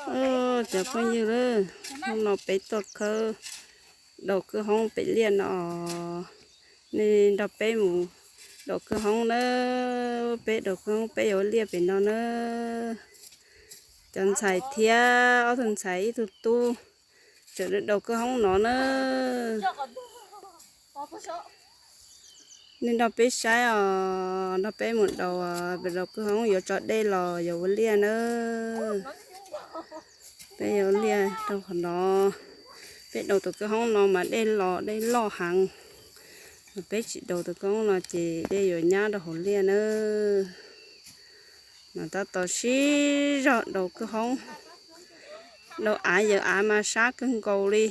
Cov phooj ywg, hnub no peb tuaj khawb daus kwj hoob pem liaj no, nej nrog peb mus daus kwj hoob nawb. Peb daus kwj hoob peb yuav liaj pem no nawb. Cov ntxhais thiab ob tug ntxhais ib tug tub tseem daus kwj hoob no nawb. Nej nrog peb saib os, nrog peb mus daus, peb daus kwj hoob yuav tso dej los yuav ua liaj nawb. Peb yuav liaj rau qhov no, peb daus tus kwj hoob no mas dej los dej loj heev. Peb tsis daus tus kwj hoob no ces dej yuav nyab rau hauv liaj nawb. Mas tab tom sib zog daus kwj hoob, daus av yawm av mas sab kawg nkaus li.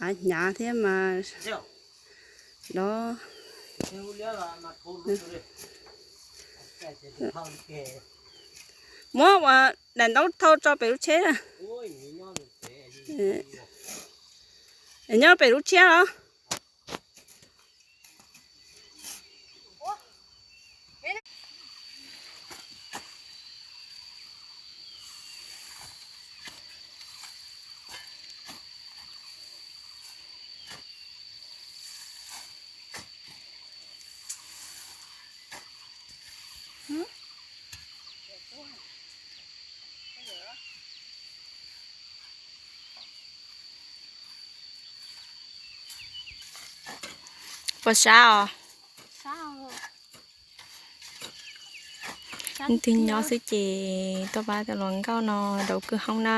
Av hnyav thiab mas. Muab daim ntaub thau tso pem lub tsheb na. Nyob pem lub tsheb los. Puas sab os? Leej twg nyob xwb ces tuaj pab cov hluas nkauj no daus kwj hoob na.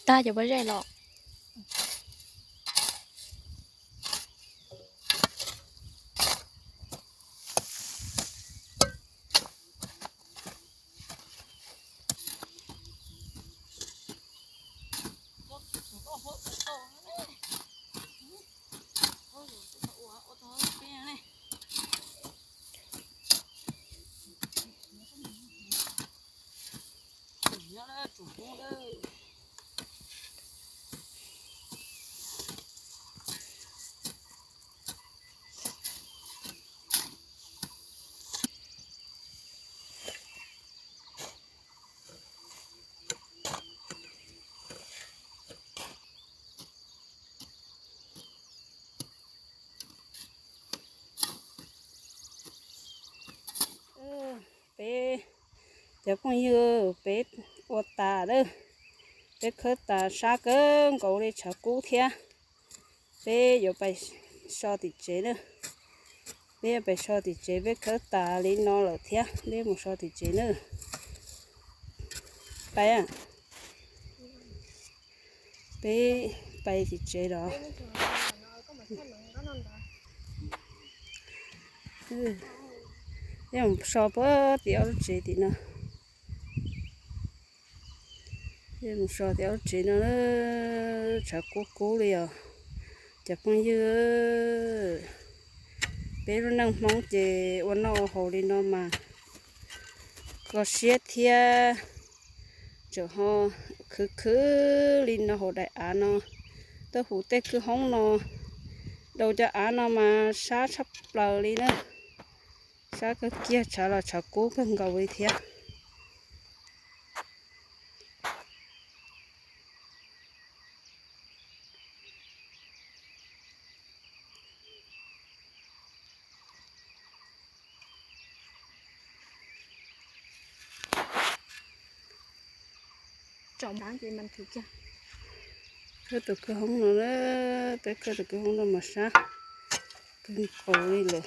Tag cov pob zeb los. Peb cov phooj ywg, peb ua tas lawm, peb khawb tas sab kawg nkaus li tshav kub thiab. Peb yuav pais so tim tsev na. Peb yuav pais so tim tsev, peb khawb tas li no lawm thiab, peb mus so tim tsev na. Pais, peb pais tim tsev los. Peb mus so puag tim ob lub tsev tim no. Peb mus so tim ob lub tsev no, tshav kub kub li os. Cov phooj ywg, peb lub neej Hmoob ces ua noj ua haus li no mas kho siab thiab. Tseem ho khwv khwv li no hauv daim av no, tuaj hu tej kwj hoob no, daus cov av no mas sab tshaj plaws li na. Sab kawg kiag, tshav los tshav kub kawg nkaus li thiab. Tsom mov ces mas thwm kiag. Khawb tus kwj hoob no, peb khawb tus kwj hoob no mas sab kawg nkaus li lawm.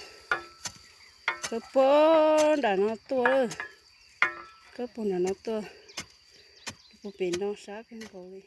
Khawb puag nram no tuaj, khawb puag nram no tuaj, puag pem no sab kawg nkaus li.